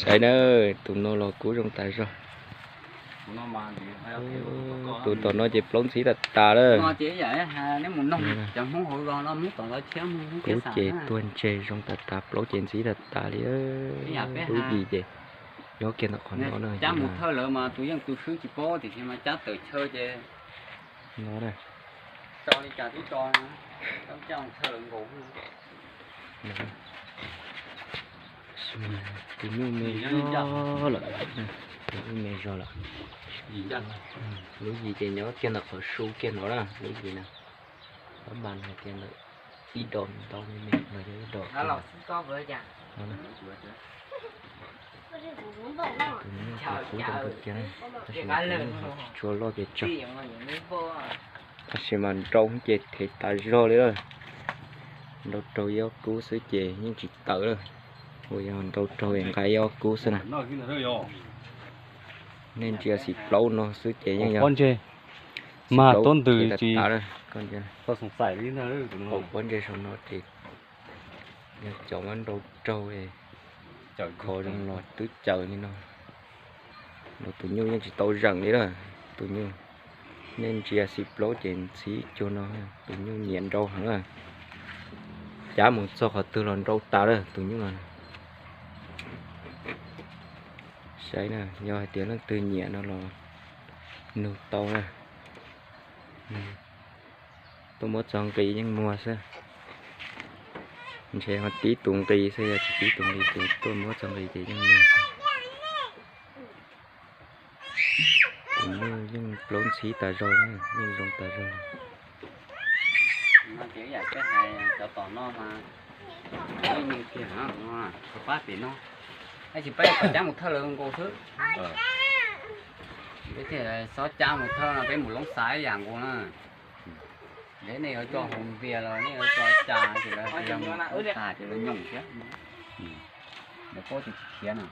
Saib na, tus no los kub zoo tas zog. Tus tom no ces plaub ntxhib tas tas lawm. Kub ces tuag ntseg zoo tas tas, plaub ces ntxhib tas tas li. Lub yim ces nyob kiag ntawm qhov no na. No na. Tus nyuj me zog lawm, tus nyuj me zog lawm. Lub yim ces nyob kiag ntawm qhov su kiag no na, lub yim na. Pab npas hais tias ntawm ib dos ntau me me no yog ib dos. Tus nyuj ces kub zoo kawg kiag na, tab sis mas tus nyuj tsis tshua loj pes tsawg. Tab sis mas nrau ces thev tas zog li lawm. Nrau raug ib ob kub xwb ces yeej tsis tawm lawm. Uas yog nrau raug nqa ib ob kub xwb na. Nej ntsia xim plaub no xwb ces yeej yog pob ntseg mas tuab ntws tas tas lawm. Koj ntsia, hauv pob ntseg saum no ces yog cov muab nrau raug, khov zoo los twb caws li no. Los tus nyuj yeej tsis tau zeem li lawm. Tus nyuj, nej ntsia xim plaub ces ntxhib cuag no, tus nyuj nyiam nrau heev lawm. Cab mus txog qhov twg los nrau tas lawm tus nyuj no. Saib na, yog hais tias leej twg nyiam no los nug tau na. Tuaj muab txog nqis yeej muag xwb. Ntshe ho tib tus nqis xwb, yog tsis tib tus nqis ces tuaj muab txog nqis ces yeej muag xwb. Tus nyuj yeej plaub ntxhib tas zog, yeej zoo tas zog. Cov tom no mas ib me kiag, pab pem no, tab sis peb kom cab mus thawj lawv nkaus xwb. Peb thiaj xob cab mus thawj no, peb mus loob xav ib yam nkaus na. Ntev nej yuav coj hau npias los nej yuav coj cas ces lawv mus tas ces lawv nyoos thiab. Lawv paub tias tsis khiav na.